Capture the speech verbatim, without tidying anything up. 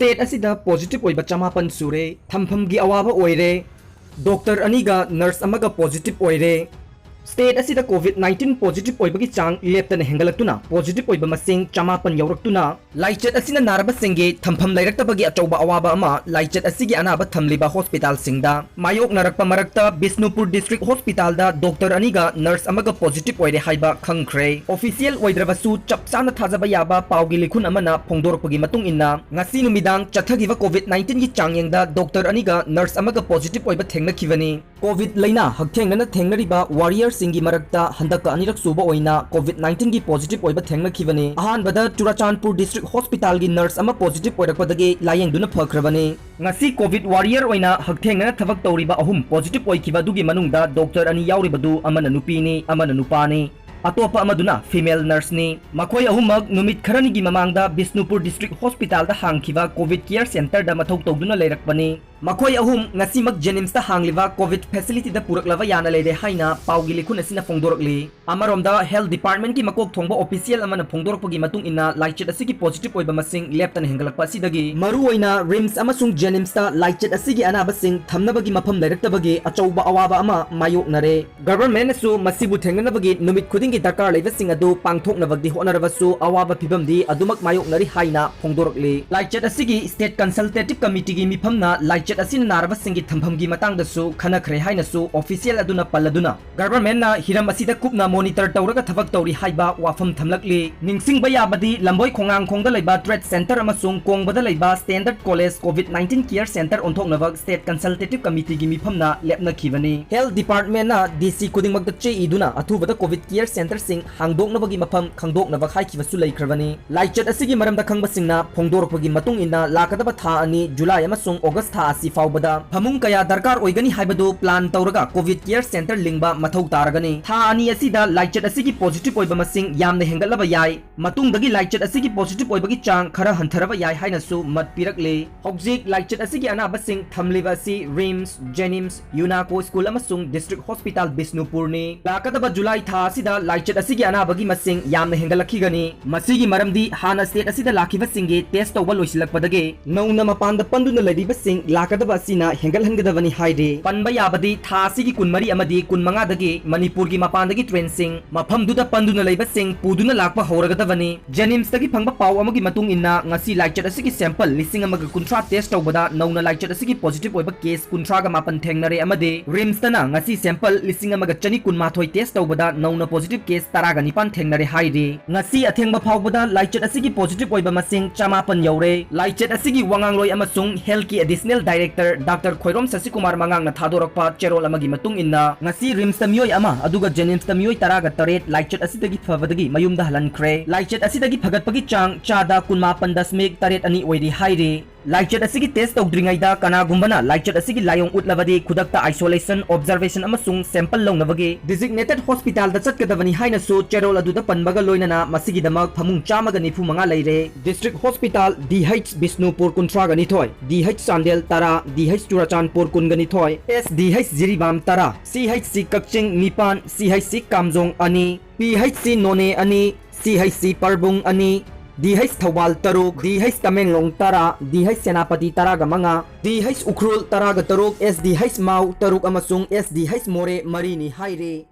State ꯑꯁꯤꯗ positive ꯑꯣꯏꯕ ꯆꯃꯥꯄꯟ ꯁꯨꯔꯦ꯫ ꯊꯝꯐꯝꯒꯤ ꯑꯋꯥꯕ ꯑꯣꯏꯔꯦ꯫ Doctor ꯑꯅꯤꯒ nurse ꯑꯃꯒ positive ꯑꯣꯏꯔꯦ꯫ State ꯑꯁꯤꯗ COVID nineteen positive ꯑꯣꯏꯕꯒꯤ ꯆꯥꯡ ꯂꯦꯞꯇꯅ ꯍꯦꯟꯒꯠꯂꯛꯇꯨꯅ positive ꯑꯣꯏꯕ ꯃꯁꯤꯡ ꯆꯃꯥꯄꯟ ꯌꯧꯔꯛꯇꯨꯅ ꯂꯥꯏꯆꯠ ꯑꯁꯤꯅ ꯅꯥꯔꯕꯁꯤꯡꯒꯤ ꯊꯝꯐꯝ ꯂꯩꯔꯛꯇꯕꯒꯤ ꯑꯆꯧꯕ ꯑꯋꯥꯕ ꯑꯃ ꯂꯥꯏꯆꯠ ꯑꯁꯤꯒꯤ ꯑꯅꯥꯕ ꯊꯝꯂꯤꯕ hospitalꯁꯤꯡꯗ ꯃꯥꯌꯣꯛꯅꯔꯛꯄ ꯃꯔꯛꯇ ꯕꯤꯁꯅꯨꯄꯨꯔ District Hospitalꯗ doctor ꯑꯅꯤꯒ nurse ꯑꯃꯒ positive ꯑꯣꯏꯔꯦ ꯍꯥꯏꯕ ꯈꯪꯈ꯭ꯔꯦ꯫ Official ꯑꯣꯏꯗ꯭ꯔꯕꯁꯨ ꯆꯞ ꯆꯥꯅ ꯊꯥꯖꯕ ꯌꯥꯕ ꯄꯥꯎꯒꯤ ꯂꯤꯈꯨꯟ ꯑꯃꯅ ꯐꯣꯡꯗꯣꯔꯛꯄꯒꯤ ꯃꯇꯨꯡ ꯏꯟꯅ ꯉꯁꯤ ꯅꯨꯃꯤꯗꯥꯡ ꯆꯠꯊꯈꯤꯕ COVID nineteenꯒꯤ ꯆꯥꯡꯌꯦꯡꯗ doctor ꯑꯅꯤꯒ nurse ꯑꯃꯒ positive ꯑꯣꯏꯕ ꯊꯦꯡꯅꯈꯤꯕꯅꯤ꯫ COVID ꯂꯩꯅꯥ ꯍꯛꯊꯦꯡꯅꯅ ꯊꯦꯡꯅꯔꯤꯕ warriorꯁꯤꯡꯒꯤ ꯃꯔꯛꯇ ꯍꯟꯗꯛꯀ ꯑꯅꯤꯔꯛ ꯁꯨꯕ ꯑꯣꯏꯅ COVID nineteenꯒꯤ positive ꯑꯣꯏꯕ ꯊꯦꯡꯅꯈꯤꯕꯅꯤ꯫ ꯑꯍꯥꯟꯕꯗ ꯆꯨꯔꯥꯆꯥꯟꯄꯨꯔ District Hospitalꯒꯤ nurse ꯑꯃ positive ꯑꯣꯏꯔꯛꯄꯗꯒꯤ ꯂꯥꯌꯦꯡꯗꯨꯅ ꯐꯈ꯭ꯔꯕꯅꯤ꯫ ꯉꯁꯤ COVID warrior ꯑꯣꯏꯅ ꯍꯛꯊꯦꯡꯅꯅ ꯊꯕꯛ ꯇꯧꯔꯤꯕ ꯑꯍꯨꯝ positive ꯑꯣꯏꯈꯤꯕ ꯑꯗꯨꯒꯤ ꯃꯅꯨꯡꯗ doctor ꯑꯅꯤ ꯌꯥꯎꯔꯤꯕꯗꯨ ꯑꯃꯅ ꯅꯨꯄꯤꯅꯤ, ꯑꯃꯅ ꯅꯨꯄꯥꯅꯤ꯫ ꯑꯇꯣꯞꯄ ꯑꯃꯗꯨꯅ female nurseꯅꯤ꯫ ꯃꯈꯣꯏ ꯑꯍꯨꯝꯃꯛ ꯅꯨꯃꯤꯠ ꯈꯔꯅꯤꯒꯤ ꯃꯃꯥꯡꯗ ꯕꯤꯁꯅꯨꯄꯨꯔ District Hospitalꯗ ꯍꯥꯡꯈꯤꯕ COVID Care Centreꯗ ꯃꯊꯧ ꯇꯧꯗꯨꯅ ꯂꯩꯔꯛꯄꯅꯤ꯫ ꯃꯈꯣꯏ ꯑꯍꯨꯝ ꯉꯁꯤꯃꯛ JNIMSꯇ ꯍꯥꯡꯂꯤꯕ COVID facilityꯗ ꯄꯨꯔꯛꯂꯕ ꯌꯥꯅ ꯂꯩꯔꯦ ꯍꯥꯏꯅ ꯄꯥꯎꯒꯤ ꯂꯤꯈꯨꯟ ꯑꯁꯤꯅ ꯐꯣꯡꯗꯣꯔꯛꯂꯤ꯫ ꯑꯃꯔꯣꯝꯗ Health Departmentꯀꯤ ꯃꯀꯣꯛ ꯊꯣꯡꯕ official ꯑꯃꯅ ꯐꯣꯡꯗꯣꯔꯛꯄꯒꯤ ꯃꯇꯨꯡ ꯏꯟꯅ ꯂꯥꯏꯆꯠ ꯑꯁꯤꯒꯤ positive ꯑꯣꯏꯕ ꯃꯁꯤꯡ ꯂꯦꯞꯇꯅ ꯍꯦꯟꯒꯠꯂꯛꯄ ꯑꯁꯤꯗꯒꯤ ꯃꯔꯨꯑꯣꯏꯅ RIMS ꯑꯃꯁꯨꯡ JNIMSꯇ ꯂꯥꯏꯆꯠ ꯑꯁꯤꯒꯤ ꯑꯅꯥꯕꯁꯤꯡ ꯊꯝꯅꯕꯒꯤ ꯃꯐꯝ ꯂꯩꯔꯛꯇꯕꯒꯤ ꯑꯆꯧꯕ ꯑꯋꯥꯕ ꯑꯃ ꯃꯥꯌꯣꯛꯅꯔꯦ꯫ Governmentꯅꯁꯨ ꯃꯁꯤꯕꯨ ꯊꯦꯡꯅꯅꯕꯒꯤ ꯅꯨꯃꯤꯠ ꯈꯨꯗꯤꯡꯒꯤ ꯗꯔꯀꯥꯔ ꯂꯩꯕꯁꯤꯡ ꯑꯗꯨ ꯄꯥꯡꯊꯣꯛꯅꯕꯒꯤ ꯍꯣꯠꯅꯔꯕꯁꯨ ꯑꯋꯥꯕ ꯐꯤꯕꯝꯗꯤ ꯑꯗꯨꯃꯛ ꯃꯥꯌꯣꯛꯅꯔꯤ ꯍꯥꯏꯅ ꯐꯣꯡꯗꯣꯔꯛꯂꯤ꯫ ꯂꯥꯏꯆꯠ ꯑꯁꯤꯒꯤ State Consultative Committeeꯒꯤ ꯃꯤꯐꯝꯅ ꯂꯥꯏꯆꯠ ꯑꯁꯤꯅ ꯅꯥꯔꯕꯁꯤꯡꯒꯤ ꯊꯝꯐꯝꯒꯤ ꯃꯇꯥꯡꯗꯁꯨ ꯈꯟꯅꯈ꯭ꯔꯦ ꯍꯥꯏꯅꯁꯨ official ꯑꯗꯨꯅ ꯄꯜꯂꯗꯨꯅ, Governmentꯅ ꯍꯤꯔꯝ ꯑꯁꯤꯗ ꯀꯨꯞꯅ monitor ꯇꯧꯔꯒ ꯊꯕꯛ ꯇꯧꯔꯤ ꯍꯥꯏꯕ ꯋꯥꯐꯝ ꯊꯝꯂꯛꯂꯤ꯫ ꯅꯤꯡꯁꯤꯡꯕ ꯌꯥꯕꯗꯤ, ꯂꯝꯕꯣꯏ ꯈꯣꯡꯅꯥꯡꯈꯣꯡꯗ ꯂꯩꯕ Trade Centre ꯑꯃꯁꯨꯡ ꯀꯣꯡꯕꯗ ꯂꯩꯕ Standard College COVID nineteen Care Centre ꯑꯣꯟꯊꯣꯛꯅꯕ State Consultative Committeeꯒꯤ ꯃꯤꯐꯝꯅ ꯂꯦꯞꯅꯈꯤꯕꯅꯤ꯫ Health Departmentꯅ DC ꯈꯨꯗꯤꯡꯃꯛꯇ ꯆꯦ ꯏꯗꯨꯅ ꯑꯊꯨꯕꯗ COVID Care Centreꯁꯤꯡ ꯍꯥꯡꯗꯣꯛꯅꯕꯒꯤ ꯃꯐꯝ ꯈꯪꯗꯣꯛꯅꯕ ꯍꯥꯏꯈꯤꯕꯁꯨ ꯂꯩꯈ꯭ꯔꯕꯅꯤ꯫ ꯂꯥꯏꯆꯠ ꯑꯁꯤꯒꯤ ꯃꯔꯝꯗ ꯈꯪꯕꯁꯤꯡꯅ ꯐꯣꯡꯗꯣꯔꯛꯄꯒꯤ ꯃꯇꯨꯡ ꯏꯟꯅ, ꯂꯥꯛꯀꯗꯕ ꯊꯥ ꯑꯅꯤ, July ꯑꯃꯁꯨꯡ August ꯊꯥ ꯑꯁꯤ ꯁꯤ ꯐꯥꯎꯕꯗ ꯐꯃꯨꯡ ꯀꯌꯥ ꯗꯔꯀꯥꯔ ꯑꯣꯏꯒꯅꯤ ꯍꯥꯏꯕꯗꯨ plan ꯇꯧꯔꯒ COVID care center ꯂꯤꯡꯕ ꯃꯊꯧ ꯇꯥꯔꯒꯅꯤ꯫ ꯊꯥ ꯑꯅꯤ ꯑꯁꯤꯗ ꯂꯥꯏꯆꯠ ꯑꯁꯤꯒꯤ positive ꯑꯣꯏꯕ ꯃꯁꯤꯡ ꯌꯥꯝꯅ ꯍꯦꯟꯒꯠꯂꯕ ꯌꯥꯏ꯫ ꯃꯇꯨꯡꯗꯒꯤ ꯂꯥꯏꯆꯠ ꯑꯁꯤꯒꯤ positive ꯑꯣꯏꯕꯒꯤ ꯆꯥꯡ ꯈꯔ ꯍꯟꯊꯔꯕ ꯌꯥꯏ ꯍꯥꯏꯅꯁꯨ ꯃꯠ ꯄꯤꯔꯛꯂꯤ꯫ ꯍꯧꯖꯤꯛ ꯂꯥꯏꯆꯠ ꯑꯁꯤꯒꯤ ꯑꯅꯥꯕꯁꯤꯡ ꯊꯝꯂꯤꯕ ꯑꯁꯤ RIMS, JNIMS, UNACO school ꯑꯃꯁꯨꯡ district hospital ꯕꯤꯁꯅꯨꯄꯨꯔꯅꯤ꯫ ꯂꯥꯛꯀꯗꯕ ꯖꯨꯂꯥꯏ ꯊꯥ ꯑꯁꯤꯗ ꯂꯥꯏꯆꯠ ꯑꯁꯤꯒꯤ ꯑꯅꯥꯕꯒꯤ ꯃꯁꯤꯡ ꯌꯥꯝꯅ ꯍꯦꯟꯒꯠꯂꯛꯈꯤꯒꯅꯤ꯫ ꯃꯁꯤꯒꯤ ꯃꯔꯝꯗꯤ ꯍꯥꯟꯅ state ꯑꯁꯤꯗ ꯂꯥꯛꯈꯤꯕꯁꯤꯡꯒꯤ test ꯇꯧꯕ ꯂꯣꯏꯁꯤꯜꯂꯛꯄꯗꯒꯤ ꯅꯧꯅ ꯃꯄꯥꯟꯗ ꯄꯟꯗꯨꯅ ꯂꯩꯔꯤꯕꯁꯤꯡ ꯂꯥꯛꯀꯗꯕ ꯑꯁꯤꯅ ꯍꯦꯟꯒꯠꯍꯟꯒꯗꯕꯅꯤ ꯍꯥꯏꯔꯤ꯫ ꯄꯟꯕ ꯌꯥꯕꯗꯤ ꯊꯥ ꯑꯁꯤꯒꯤ ꯀꯨꯟꯃꯔꯤ ꯑꯃꯗꯤ ꯀꯨꯟꯃꯉꯥꯗꯒꯤ ꯃꯅꯤꯄꯨꯔꯒꯤ ꯃꯄꯥꯟꯗꯒꯤ trainꯁꯤꯡ ꯃꯐꯝꯗꯨꯗ ꯄꯟꯗꯨꯅ ꯂꯩꯕꯁꯤꯡ ꯄꯨꯗꯨꯅ ꯂꯥꯛꯄ ꯍꯧꯔꯒꯗꯕꯅꯤ꯫ JNIMSꯇꯒꯤ ꯐꯪꯕ ꯄꯥꯎ ꯑꯃꯒꯤ ꯃꯇꯨꯡ ꯏꯟꯅ, ꯉꯁꯤ ꯂꯥꯏꯆꯠ ꯑꯁꯤꯒꯤ sample ꯂꯤꯁꯤꯡ ꯑꯃꯒ ꯀꯨꯟꯊ꯭ꯔꯥ test ꯇꯧꯕꯗ ꯅꯧꯅ ꯂꯥꯏꯆꯠ ꯑꯁꯤꯒꯤ positive ꯑꯣꯏꯕ case ꯀꯨꯟꯊ꯭ꯔꯥꯒ ꯃꯥꯄꯟ ꯊꯦꯡꯅꯔꯦ ꯑꯃꯗꯤ RIMSꯇꯅ ꯉꯁꯤ sample ꯂꯤꯁꯤꯡ ꯑꯃꯒ ꯆꯅꯤ ꯀꯨꯟꯃꯥꯊꯣꯏ test ꯇꯧꯕꯗ ꯅꯧꯅ positive case ꯇꯔꯥꯒ ꯅꯤꯄꯥꯟ ꯊꯦꯡꯅꯔꯦ ꯍꯥꯏꯔꯤ꯫ ꯉꯁꯤ ꯑꯊꯦꯡꯕ ꯐꯥꯎꯕꯗ ꯂꯥꯏꯆꯠ ꯑꯁꯤꯒꯤ positive ꯑꯣꯏꯕ ꯃꯁꯤꯡ ꯆꯃꯥꯄꯟ ꯌꯧꯔꯦ꯫ ꯂꯥꯏꯆꯠ ꯑꯁꯤꯒꯤ ꯋꯥꯉꯥꯡꯂꯣꯏ ꯑꯃꯁꯨꯡ healthꯀꯤ additional director Doctor ꯈꯣꯏꯔꯣꯝ ꯁꯁꯤꯀꯨꯃꯥꯔ ꯃꯉꯥꯡꯅ ꯊꯥꯗꯣꯔꯛꯄ ꯆꯦꯔꯣꯜ ꯑꯃꯒꯤ ꯃꯇꯨꯡ ꯏꯟꯅ, ꯉꯁꯤ RIMSꯇ ꯃꯤꯑꯣꯏ ꯑꯃ ꯑꯗꯨꯒ JNIMSꯇ ꯃꯤꯑꯣꯏ ꯇꯔꯥꯒ ꯇꯔꯦꯠ ꯂꯥꯏꯆꯠ ꯑꯁꯤꯗꯒꯤ ꯐꯕꯗꯒꯤ ꯃꯌꯨꯝꯗ ꯍꯜꯍꯟꯈ꯭ꯔꯦ꯫ ꯂꯥꯏꯆꯠ ꯑꯁꯤꯗꯒꯤ ꯐꯒꯠꯄꯒꯤ ꯆꯥꯡ ꯆꯥꯗ ꯀꯨꯟꯃꯥꯄꯟ ꯗꯁꯃꯤꯛ ꯇꯔꯦꯠ ꯑꯅꯤ ꯑꯣꯏꯔꯤ ꯍꯥꯏꯔꯤ꯫ ꯂꯥꯏꯆꯠ ꯑꯁꯤꯒꯤ test ꯇꯧꯗ꯭ꯔꯤꯉꯩꯗ ꯀꯅꯥꯒꯨꯝꯕꯅ ꯂꯥꯏꯆꯠ ꯑꯁꯤꯒꯤ ꯂꯥꯏꯑꯣꯡ ꯎꯠꯂꯕꯗꯤ ꯈꯨꯗꯛꯇ isolation, observation ꯑꯃꯁꯨꯡ sample ꯂꯧꯅꯕꯒꯤ designated hospitalꯗ ꯆꯠꯀꯗꯕꯅꯤ ꯍꯥꯏꯅꯁꯨ ꯆꯦꯔꯣꯜ ꯑꯗꯨꯗ ꯄꯟꯕꯒ ꯂꯣꯏꯅꯅ ꯃꯁꯤꯒꯤꯗꯃꯛ ꯐꯃꯨꯡ ꯆꯥꯝꯃꯒ ꯅꯤꯐꯨ ꯃꯉꯥ ꯂꯩꯔꯦ꯫ District Hospital, DH ꯕꯤꯁꯅꯨꯄꯨꯔ ꯀꯨꯟꯊ꯭ꯔꯥꯒ ꯅꯤꯊꯣꯏ, DH ꯆꯥꯟꯗꯦꯜ ꯇꯔꯥ, DH ꯆꯨꯔꯆꯥꯟꯄꯨꯔ ꯀꯨꯟꯒ ꯅꯤꯊꯣꯏ, SDH ꯖꯤꯔꯤꯕꯥꯝ ꯇꯔꯥ, CHC ꯀꯛꯆꯤꯡ ꯅꯤꯄꯥꯟ, CHC ꯀꯥꯝꯖꯣꯡ ꯑꯅꯤ, PHC ꯅꯣꯅꯦ ꯑꯅꯤ, CHC ꯄꯔꯕꯨꯡ ꯑꯅꯤ, DH ꯊꯧꯕꯥꯜ ꯇꯔꯨꯛ, DH ꯇꯃꯦꯡꯂꯣꯡ ꯇꯔꯥ, DH ꯁꯦꯅꯥꯄꯇꯤ ꯇꯔꯥꯒ ꯃꯉꯥ, DH ꯎꯈ꯭ꯔꯨꯜ ꯇꯔꯥꯒ ꯇꯔꯨꯛ, SDH ꯃꯥꯎ ꯇꯔꯨꯛ ꯑꯃꯁꯨꯡ SDH ꯃꯣꯔꯦ ꯃꯔꯤꯅꯤ ꯍꯥꯏꯔꯤ꯫